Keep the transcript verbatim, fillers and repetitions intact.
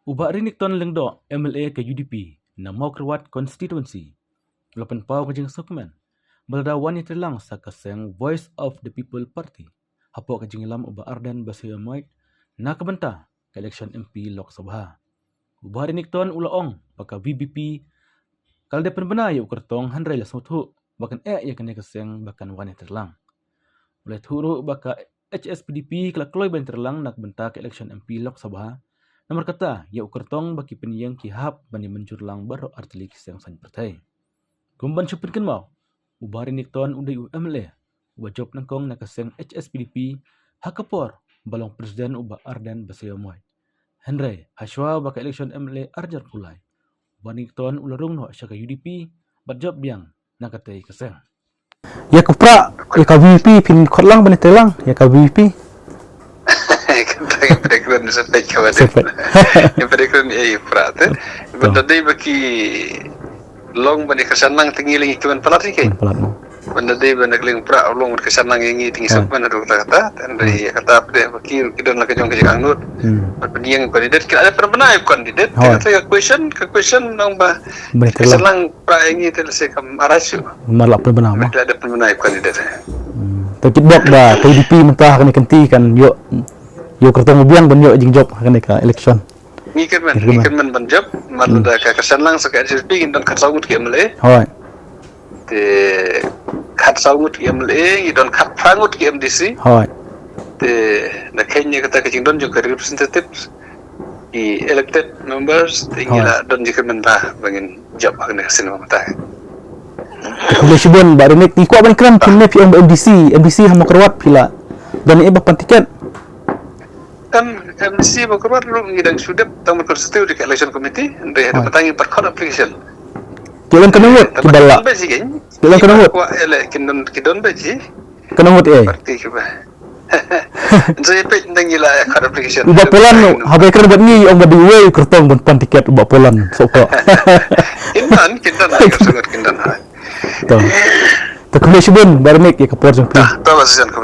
U Bah Renikton Lyngdoh, M L A ka U D P na Mawkyrwat Constituency, u la pynpaw ka jingsngewkmen ba lada wan ïatreilang sa ka seng Voice of the People Party hapoh ka jingïalam u Bah Ardent Basaiawmoit na ka bynta ka election M P Lok Sabha. U Bah Renikton u la ong ba ka V P P ka la dep pynbna ïa u kyrtong, hynrei la sngewthuh ba kan eh ïa kane ka seng ba kan wan ïatreilang. U la ïathuh ruh ba ka H S P D P ka la kloi ban ïatreilang na ka bynta ka election M P Lok Sabha, namar kata ïa u kyrtong ba ki pynïeng ki hap ban ïamynjur lang baroh artylli ki seng saiñ pyrthei. Kum ban shu pynkynmaw, u Bah Renikton u dei u M L A uba jop nyngkong na ka seng H S P D P ha ka por ba long president u Bah Ardent Basaiawmoit. Hynrei hashwa ba ka election M L A arhajar arphew lai, u Bah Renikton u la rung noh sha ka U D P bad jop biang na katei ka seng. Ïa ka Prah, ïa ka V P P phin khot lang ban ïatreilang ïa ka V P P. Kata ka background sa peit ka badan. Sa peit. Ka background ïa Prah te. Betul. Bad da dei ba ki long ban ïa kyrshan lang te ngi leng ïa ki ban palat ïa ki. Ban palat, no. Bad da dei ba na ka liang Prah long ban kyrshan lang ïa ngi te ngi, ha, sngewkmen haduh katta katta. Te hynrei, hmm, ïa kata pat ba ki, ki don la ka jong ka jingangnud. Hmm. Bad pynïeng candidate, ki la dep pynbna ïa candidate. Hooid. Te kata ka question, ka question long ba ban ïatreilang. Kyrshan lang Prah ïa ngi te lehse kam ar shuh. Mar la pynbna mo. Mar la dep pynbna ïa u candidate. Hmm. Te ki bok ba ka U D P mynta ha kane ka kynti kan ïoh, ïoh kyrtong biang ban ïoh jingjop ha kane ka election. Ngi kyrmen, ngi kyrmen, ngi kyrmen ban jop, mar, hmm, lada ka kyrshan lang sa ka N C P P ngin don khatsaw ngut ki M L A. Hooid. Te khatsaw ngut ki M L A, ngi don khatphra ngut ki M D C. Hooid. Te na kane kata ka jingdon jong ka representatives, ki elected members, te ngi, hooid, la don jingkyrmen ba, ba ngin jop ha kane ka sien ba mynta. Khublei shibun Bah Renik, ngi kwah ban kren, phi ne phi ong ba M D C, M D C ha Mawkyrwat phi la don, eh, ba pan tiket. Kan M D C Mawkyrwat ruh ngi dang shu dep tang ban constitute ka election committee, hynrei haduh, hooid, mynta ngi pat khot application. Ki long katno ngut, eh, kiba la. Ba shi kein. Ki long katno ngut. Kwah, eh, le, kin don, ki don ba shi. Katno ngut, eh? Party kiba. Ngi sa ïa peit nang ïa la ïa khot application. U Bah Polan, haba ïakren bad ngi ong ba dei uwei u kyrtong ban pan tiket u Bah Polan, Sohkpoh. Kin don, kin don, kin don, kin don. To. To khublei shibun Bah Renik ïa ka por jong phi. To, to, Bah Susan, khublei.